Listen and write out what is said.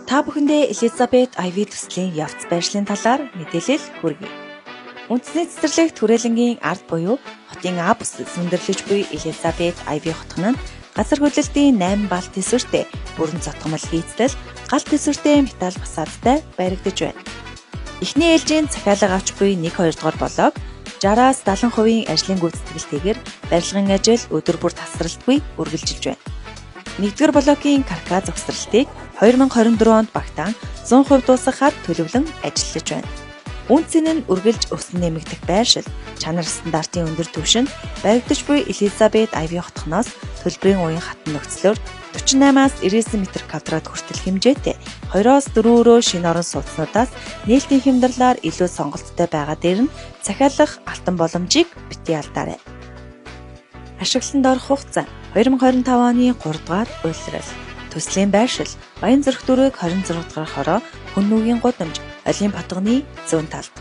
Та бүхэндээ Элизабет Айви төслийн явц байршлын талаар мэдээлэл хүргэе. Үндэсний цэцэрлэгт хүрээлэнгийн ард буюу хотын А бүсэд өндөрлөж буй Элизабет Айви хотхон нь газар хөдлөлтийн 8 балл төсвөртэй бүрэн цотгомол хийцтэл гал төсвөртэй металл фасадтай баригдаж байна. Эхний ээлжийн захиалга авч буй 1 2 дугаар блок 60-аас 70% ажлын гүйцэтгэлтэйгээр барилгын ажил өдөр бүр тасралтгүй үргэлжилж байна. 1-р блокийн каркас зогсролтыг 2024 онд багтаан 100% дуусгахаар төлөвлөн ажиллаж байна. Үн цэн нь үргэлж өсөн нэмэгдэх байршил, чанар стандартын өндөр түвшинд баригдаж буй Элизабет Айви хотхоноос төлбөрийн уян хатан нөхцлөөр 48-аас 99 метр квадрат хүртэл хэмжээтэй 2-оос 4 өрөө шинэ орон сууцнуудаас нээлтийн хямдралаар илүү сонголттой байгаа дээр нь захиалах алтан боломжийг битгий алдаарай. Ашиглалтанд орох хугацаа 2025 оны 3 дугаар улирал. Төслийн байршил Баянзүрх дөрөв 26 дугаар хороо Хүннүгийн гудамж, Олимп хотгоны зүүн талд.